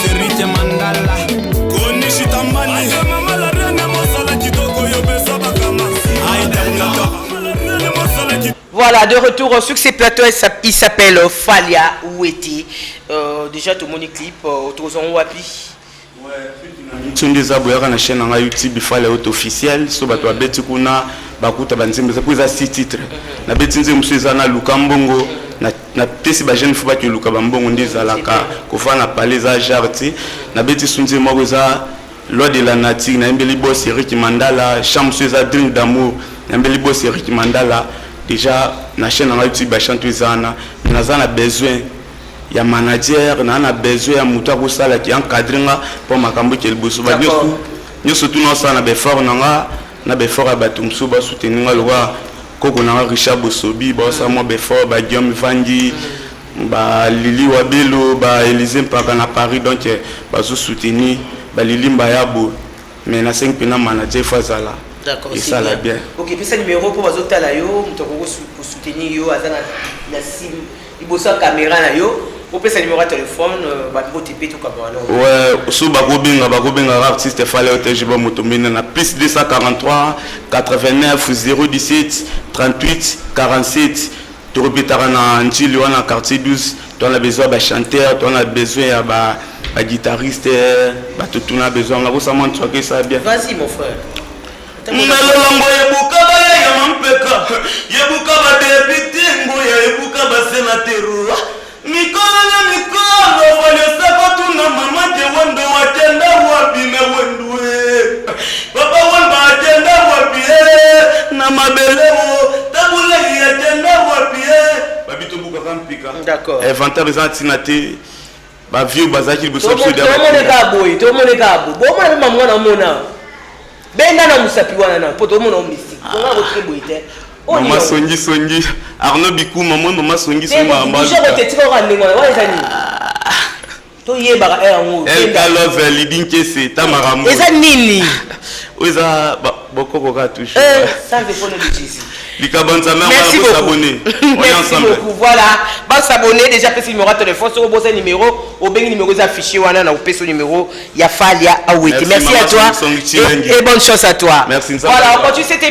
Eric Mandala Konishitambani Mama la reine mosala kitoko yo pesa bakama Voilà, de retour sur ces plateaux, il s'appelle Falia Wete. Déjà, tout le monde clip, tozon wapi? Ntindo eza boyaka na chaîne nanga YouTube Falia Wete officiel. So bato babeti kuna, bakuta banzembo eza mpo eza six titre. Nabeti nzembo mosusu eza na luka mbongo, napesi bajeune fo bakeluka bambongo nde ezalaka kofana na pale, eza genre ti nabeti su nzembo moko eza Loi de la nature, nayembeli boss Eric Mandala. Chant mosusu eza Drink d'amour, nayembeli boss Eric Mandala. Déjà na chaîne nanga YouTube bachante eza wana, mais naza na besoin ya manager, naa na besoin ya moto akosalaki encadre nga mpo makambo eke liboso. Nyonso nyonso tuna osala na baeffort na nga, na baeffort ya bato mosusu basoutenir nga, lokwa koko na nga Richard Bosobi, baosala mwa baeffort, baguillaume Vangi, balili Wabelo, baélysée Mpaka na Paris. Donc bazosoutenir balili Mbayabo, mais nasengi mpena manager fo azala esala bien. Ok, pesa numéro mpo bazotala yo, moto akoki kosoutenir yo aza na sim liboso ya caméra na yo. Opesa numéro ya telefone, bambote mpe tokaba wana. Ouais, so bakobenga, bakobengaka artiste Fale Otg ba moto mbina na +243 89 017 38 47. Torepetaka na Njili wana, quartier 12. Toza na besoin ya bachanteur, toza na besoin ya baguitariste, bato tuna besoin nga kosama ntwaka esala bien. Vas-y, mon frère. Nalolango ebuka bayaya mampeka, yebuka badéputé, ngoya ebuka basénateur, mikolo na mikolo valiosaka tuna mama ke Wendo akenda wapi, me Wendo e papa Wemba akenda wapi e na mabele o tabulei akenda wapi e babi tobukaka mpika. Inventaire eza ntina te, bavieux bazalaki liboso ya biso. Tomoneka boye, tomoneka boye, bomona mpe mamwana omona benga na mosapi wana na mpo tomona o mystique onga kotika boye te. Mama songi songi Arnaud Bikuma moi, mama songi songi. Kotetika oka ndenge wana wana eza nini? Toyebaka yango. Elkalove Lidi Nkese Tamara. Eza nini? Oyo eza bokoko kaka toujours. Sans épaules de Jésus. Likaba Nzambe. Merci beaucoup. S'abonner, on est Merci ensemble. beaucoup. Voilà, bas'abonner déjà, pesi numéro ya téléphone. Soki obosa numéro, obengi numéro eza affiché wana na opesa numéro ya Falia Awete. Merci, Merci, à Maman toi Songi Chilengi. et bonne chance à toi. Merci, Nzambe. Voilà, on continue cette émission.